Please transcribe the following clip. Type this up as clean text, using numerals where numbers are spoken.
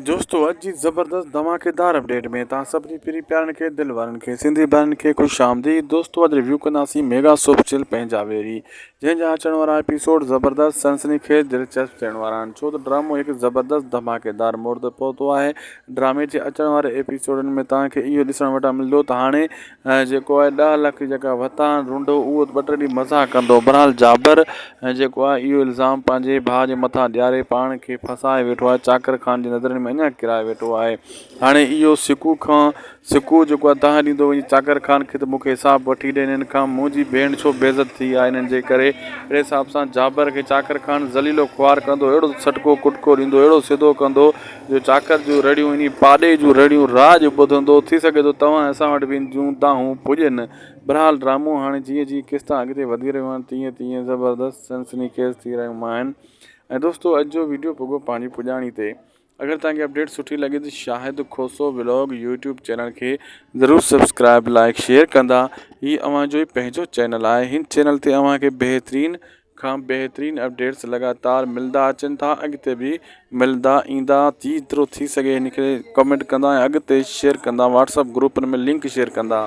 دوستو اڄ جي زبردست ڌماڪيدار اپڊيٽ ۾ توهان سڀني پرين پيارن کي دل وارن کي سنڌي ڀائرن کي خوش آمديد دوستو اڄ ريويو ڪنداسين ميگا سوپ چيل پنهنجا ويري جنهن جا اچڻ وارا ايپيسوڊ زبردست سنسني خيز دلچسپ ٿيڻ وارا آهن ڇو ته ڊرامو هڪ زبردست ڌماڪيدار موڙ تي پهتو آهي ڊرامي جي اچڻ واري ايپيسوڊن ۾ توهان کي اهو ڏسڻ وٽان ملندو ته هاڻي ۽ جيڪو آهي ڏهه لک جيڪا وتان رنڊو اهو ٻه ٽي ڏينهن مزا ڪندو بهرحال جابر جيڪو آهي اهو الزام پنهنجي ڀاء جي مٿان ڏياري پاڻ کي ڦاسائي ويٺو آهي چاڪر خان جي نظرن ۾ اڃا ڪرائي ويٺو آهي هاڻي اهو سڪو کان سڪو جيڪو آهي دانهن ڏيندو وڃي چاڪر خان کي ته مونکي حساب وٺي ڏي انهن کان منهنجي ڀيڻ ڇو بيعزت ٿي آهي انهن جي ڪري اهڙي حساب سان جابر کي چاڪر خان ذليل و خوار ڪندو اهڙو سٽڪو ڪٽڪو ڏيندو اهڙو سڌو ڪندو جو چاڪر جون رڙيون انهي پاڏي جون رڙيون راڄ ٻڌندو، ٿي سگهي ٿو توهان ۽ اسان وٽ به ان جون دانهون پڄن. بھرحال ڊرامو هاڻي جيئن جيئن قسطا اڳتي وڌي رهيون آهن تيئن تيئن زبردست سنسني خيز ٿي رهيون آهن ۽ دوستو اڄ جو ويڊيو پڳو پنهنجي پڄاڻي تي اگر توهان کي اپڊيٽ سٺي لڳي ته Shahid Khoso vlog YouTube channel کي ضرور سبسڪرائب لائڪ شيئر ڪندا هي اوهان جو ئي پنهنجو چينل آهي هن چينل تي اوهان کي بهترين کان بهترين اپڊيٽس لڳاتار ملدا اچن ٿا اڳتي به ملدا ايندا جيترو ٿي سگهي هن کي ڪمينٽ ڪندا ۽ اڳتي شيئر ڪندا واٽس اپ گروپن ۾ لنڪ شيئر ڪندا.